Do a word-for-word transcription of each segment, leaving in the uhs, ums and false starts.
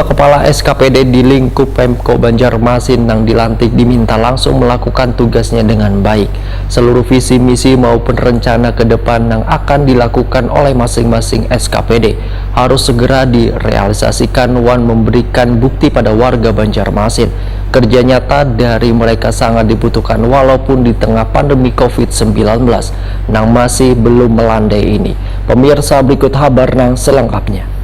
Kepala S K P D di lingkup Pemko Banjarmasin nang dilantik diminta langsung melakukan tugasnya dengan baik. Seluruh visi misi maupun rencana ke depan nang akan dilakukan oleh masing-masing S K P D harus segera direalisasikan wan memberikan bukti pada warga Banjarmasin. Kerja nyata dari mereka sangat dibutuhkan walaupun di tengah pandemi covid sembilan belas nang masih belum melandai ini. Pemirsa, berikut habar nang selengkapnya.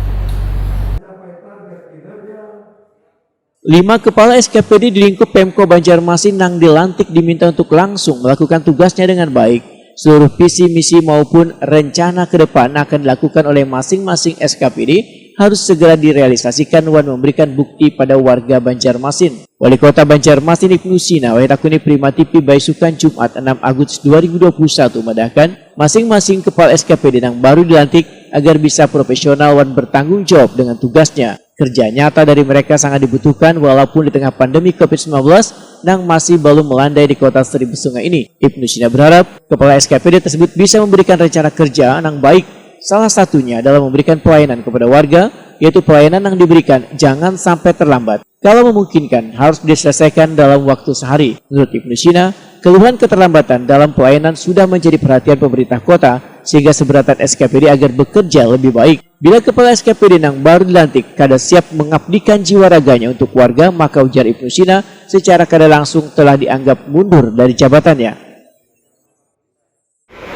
Lima kepala S K P D di lingkup Pemko Banjarmasin nang dilantik diminta untuk langsung melakukan tugasnya dengan baik. Seluruh visi misi maupun rencana ke depan akan dilakukan oleh masing-masing S K P D harus segera direalisasikan wan memberikan bukti pada warga Banjarmasin. Wali Kota Banjarmasin Ibnu Sina wayah takuni Prima T V baisukan Jumat enam Agustus dua ribu dua puluh satu madahkan, masing-masing kepala S K P D nang baru dilantik agar bisa profesional wan bertanggung jawab dengan tugasnya. Kerja nyata dari mereka sangat dibutuhkan walaupun di tengah pandemi covid sembilan belas nang masih belum melandai di kota Seribu Sungai ini. Ibnu Sina berharap kepala S K P D tersebut bisa memberikan rencana kerja nang baik. Salah satunya adalah memberikan pelayanan kepada warga, yaitu pelayanan yang diberikan jangan sampai terlambat. Kalau memungkinkan, harus diselesaikan dalam waktu sehari. Menurut Ibnu Sina, keluhan keterlambatan dalam pelayanan sudah menjadi perhatian pemerintah kota, sehingga seberatan S K P D agar bekerja lebih baik. Bila kepala S K P D nang baru dilantik kada siap mengabdikan jiwa raganya untuk warga, maka ujar Ibnu Sina secara kada langsung telah dianggap mundur dari jabatannya.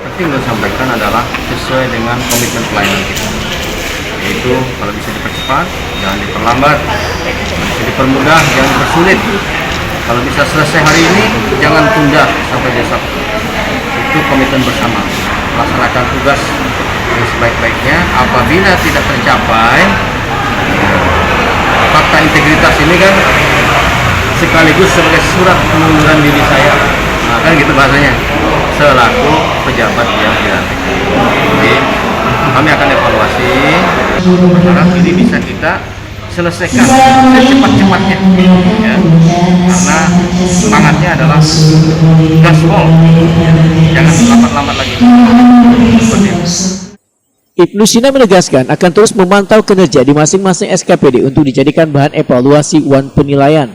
Penting disampaikan adalah sesuai dengan komitmen pelayanan kita, yaitu kalau bisa dipercepat, jangan diperlambat, kalau bisa dipermudah, jangan dipersulit. Kalau bisa selesai hari ini, jangan tunda sampai besok. Itu komitmen bersama. Laksanakan tugas yang sebaik-baiknya. Apabila tidak tercapai, fakta integritas ini kan sekaligus sebagai surat pengunduran diri saya. Nah, kan gitu bahasanya. Selaku pejabat yang dilantik. Jadi, kami akan evaluasi. Berharap ini bisa kita selesaikan secepat-cepatnya, ya, karena semangatnya adalah gaspol, jangan lambat-lambat lagi. Ibnu Sina menegaskan akan terus memantau kinerja di masing-masing S K P D untuk dijadikan bahan evaluasi wan penilaian.